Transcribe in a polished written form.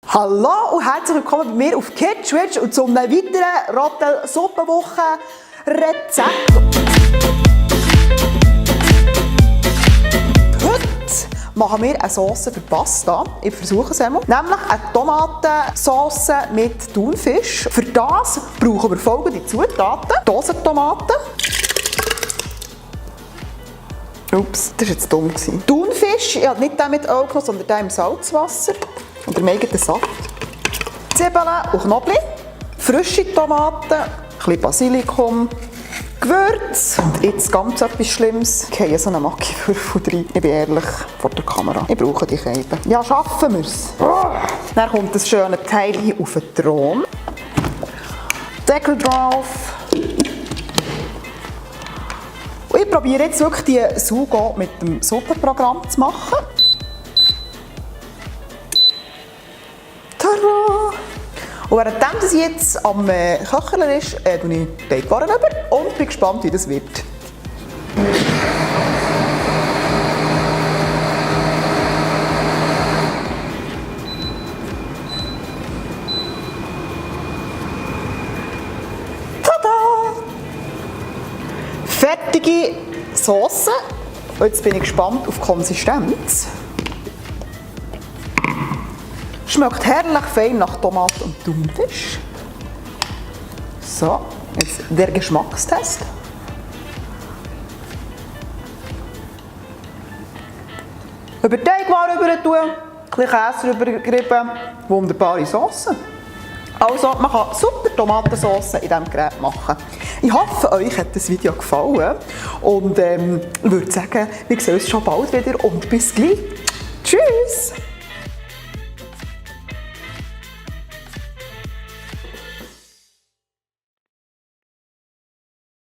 Hallo und herzlich willkommen bei mir auf KidSwitch und zu einem weiteren Rotel-Suppenwochen-Rezept. Heute machen wir eine Sauce für Pasta. Ich versuche es einmal. Nämlich eine Tomatensauce mit Thunfisch. Für das brauchen wir folgende Zutaten. Dosentomaten. Ups, das war jetzt dumm. Thunfisch, ich habe nicht den mit Öl genommen, sondern den im Salzwasser. Und der eigenen Saft. Zwiebeln und Knoblauch, frische Tomaten, ein bisschen Basilikum, Gewürz und jetzt ganz etwas Schlimmes. Ich habe so einen Makiwürfel rein. Ich bin ehrlich vor der Kamera. Ich brauche die Scheiben. Ja, schaffen wir es. Dann kommt das schöne Teil hier auf den Thron. Deckel drauf. Und ich probiere jetzt wirklich die Sugo mit dem Suppenprogramm zu machen. Und während das jetzt am Köcheln ist, tue ich die Teigwaren über und bin gespannt, wie das wird. Tada! Fertige Sauce. Und jetzt bin ich gespannt auf die Konsistenz. Schmeckt herrlich fein nach Tomaten und Thunfisch. So, jetzt der Geschmackstest. Über die Teigwaren rüber tun, ein bisschen Käse rübergerieben, wunderbare Sauce. Also, man kann super Tomatensauce in diesem Gerät machen. Ich hoffe, euch hat das Video gefallen und ich würde sagen, wir sehen uns schon bald wieder und bis gleich. Tschüss!